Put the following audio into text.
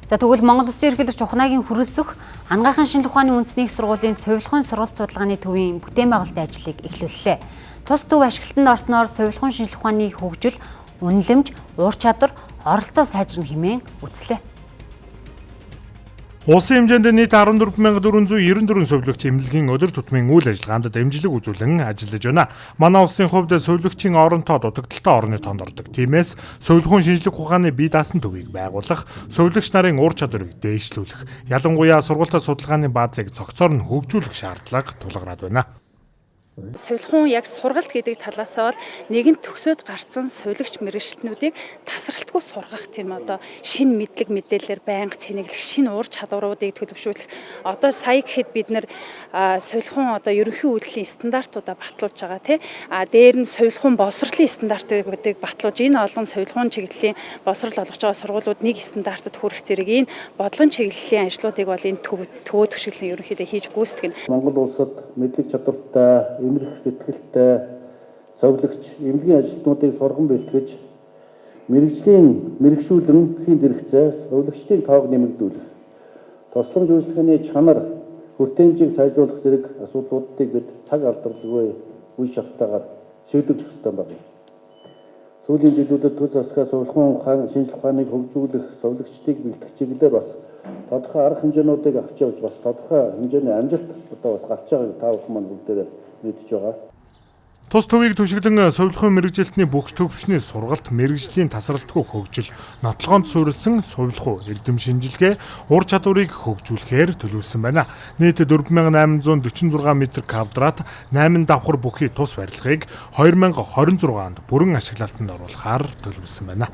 За, тэгвэл Монгол Улсын ерөнхийлөгч Ухнаагийн хүрэлсэх Анагаахын шинжлэх ухааны үндэсний их сургуулийн сувилахын сургалт судалгааны төвийн бүтээн байгуулалтын ажлыг эхлүүллээ. Тус төв ашиглалтанд орсноор сувилахын шинжлэх ухааны хөгжил, үнэлэмж, ур чадвар, оролцоо сайжирна хэмээн үзлээ. Улсын хэмжээнд нийт 14,494 сувилагч эмнэлгийн өдөр тутмын үйл ажиллагаанд дэмжлэг үзүүлэн ажиллаж байна. Манай улсын хувьд сувилагчийн орон тоо дутагдалтай орны тоонд ордог. Тиймээс сувилахуун шинжлэх ухааны бие даасан төвийг байгуулах, сувилагч нарын ур чадварыг дээшлүүлэх, ялангуяа сургалтын судалгааны баазыг цогцоор нь хөгжүүлэх шаардлага тулгараад байна. Сувилахуун яг сургалт гэдэг талаас бол нэгэнт төгсөөд гарцсан сувилагч мэргэжилтнүүдийг тасралтгүй сургах, тийм, одоо шинэ мэдлэг мэдээллээр байнга цэнэглэх, шинэ ур чадваруудыг төлөвшүүлэх. Одоо сая гэхэд бид нар сувилахуун одоо ерөнхий үйлдлийн стандартуудаа батлуулж байгаа, тий, а дээр нь сувилахуун боловсролын стандартуудыг батлуулж, энэ олон сувилахуун чиглэлийн боловсрол олгож байгаа сургуулиуд нэг стандартад хүрэх зэрэг энэ бодлогын чиглэлийн ажлуудыг бол энэ төвөө түшиглэн ерөнхийдөө хийж гүйцэтгэнэ. Монгол улсад мэдлэг чадвартай, энэрх сэтгэлтэй совилогч, эмнэлгийн ажилтнуудыг сурган бэлтгэж, мэргэжлийн мэргэшүүлэн хийн зэрэгцээ совилогчдын тоог нэмэгдүүлэх, тусламж үйлчилгээний чанар, хүртээмжийг сайжруулах зэрэг асуудлуудыг бид цаг алдарлгүй үе шаттайгаар шийдвэрлэх ёстой байна. Сүүлийн жилүүдэд төр засгаа сувилахуун ухаан, шинжлэх ухааныг хөгжүүлэх, совилогчдыг бэлтгэх чиглэлээр бас тодорхой арга хэмжээнүүдийг авч явж, бас тодорхой хэмжээний амжилт одоо бас гарч байгааг та бүхэн маань бүгдээрээ мэдж байгаа. Тус төвийг түшиглэн сувилахуун мэргэжилтний бүх төвшний сургалт, мэргэжлийн тасралтгүй хөгжил, нотлогоонд суурилсан сувилахуй эрдэм шинжилгээ, ур чадварыг хөгжүүлэхээр төлөвлөсөн байна. Нийт 4846 м квадрат 8 давхар бүхий тус барилгыг 2026 онд бүрэн ашиглалтанд оруулахаар төлөвлөсөн байна.